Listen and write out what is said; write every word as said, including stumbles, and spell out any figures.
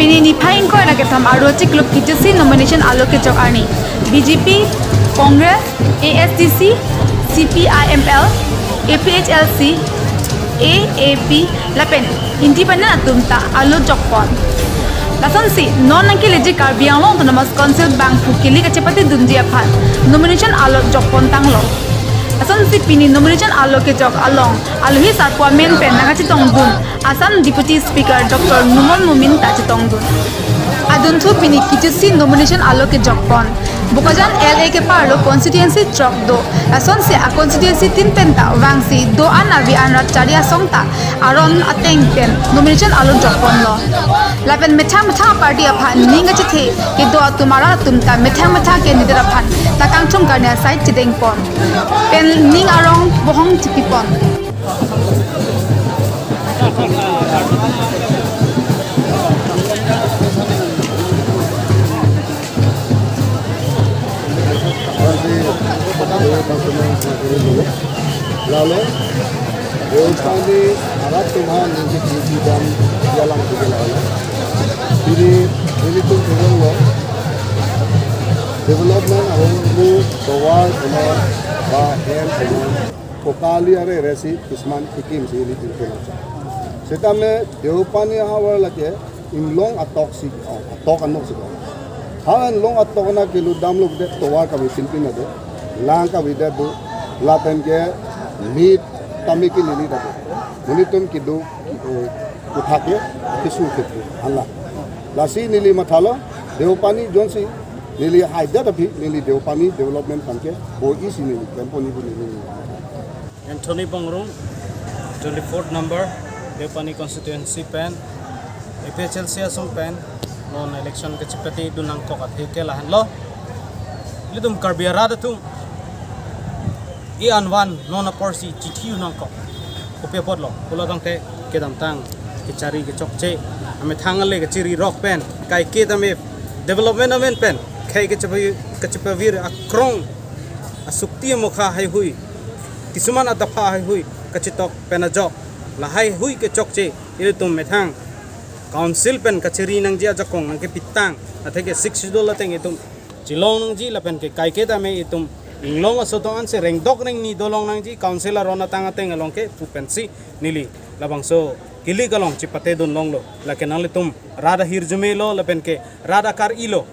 Pini niphai ingkoi ra kethom arlo chiklo kejutsi nomination alo kejok arni B J P, Congress, A S D C, C P I M L, A P H L C, A A P lapen independent atum ta alo jokpon. Lasonsi non nangkeleji Karbi Anglong Autonomous Council bangphu kili kachepatedunji aphan nomination alo jokpon tanglo. Lasonsi pini nomination alo kejok along alohi sarpo amen pen nangkachetongdun Assam Deputy Speaker Doctor Numal Momin ta chetongdun. Adunthu pini kejutsi nomination alo kejokpon. Bokajan L A keparlo constituency throk do. Lasonsi a constituency tin pen ta vangsi do-an avi an rat chari asong ta aron ateng pen nomination alo jokponlo. Lapen methang methang party aphan ning kachethe kedo atum arat atum ta methang methang candidate aphan ta kangchung karni asai chedengpon pen ning arong bohong chipipon. Lalo, Deopani arat atum aphan ningje kiti dam jalang kiti lalo. Pini, pini tum tulung lo. Development ahormu tovar kono ba hem kono kokali are resi kisman ikim si ili tum tulung. Setame Deopani havar lake inglong atok si, oh, atok anok si ko. Ha inglong atok na kilo damlo de tovar kave sinpin ade. Lang kave de do. Lapen ke meet tame ke lili de. Monit atum kedo, eh, kuthak ke, kesu ke. Hala. Lasi neli mathalo, Deopani jongsi, neli haida tapi, neli Deopani development aphan ke, bo isi neli, kemponi bo neli. Anthony Bongrung, twenty-fourth number, Deopani constituency pen, A P H L C asong pen, non election kachepatedun nangkok athe ke lahenlo. Ilitum Karbi arat atum, i anvan non apor si chithi nangkok. Kopi apotlo, pulo tangte kedamtang kechari kechokche, amethang ale kachiri rok pen, kaike tame development amen pen, khei kachepa-, kachepavir akrong asukti amokha haihui, kisuman adapha haihui kachetok pen ajok, lahaihui kechokche, ilitum methang council pen kachiri nangji ajakong nangkepitang, atheke Sixth Schedule ateng itum chelong nangji lapen ke kaike tame itum inglong aso do-an si rengdok rengni dolong nangji, council aron atang ateng along ke pu pensi neli labangso kili kalong chepatedun longlo, lake nanglitum rat ahirjume lo lapen ke rat akar-i lo.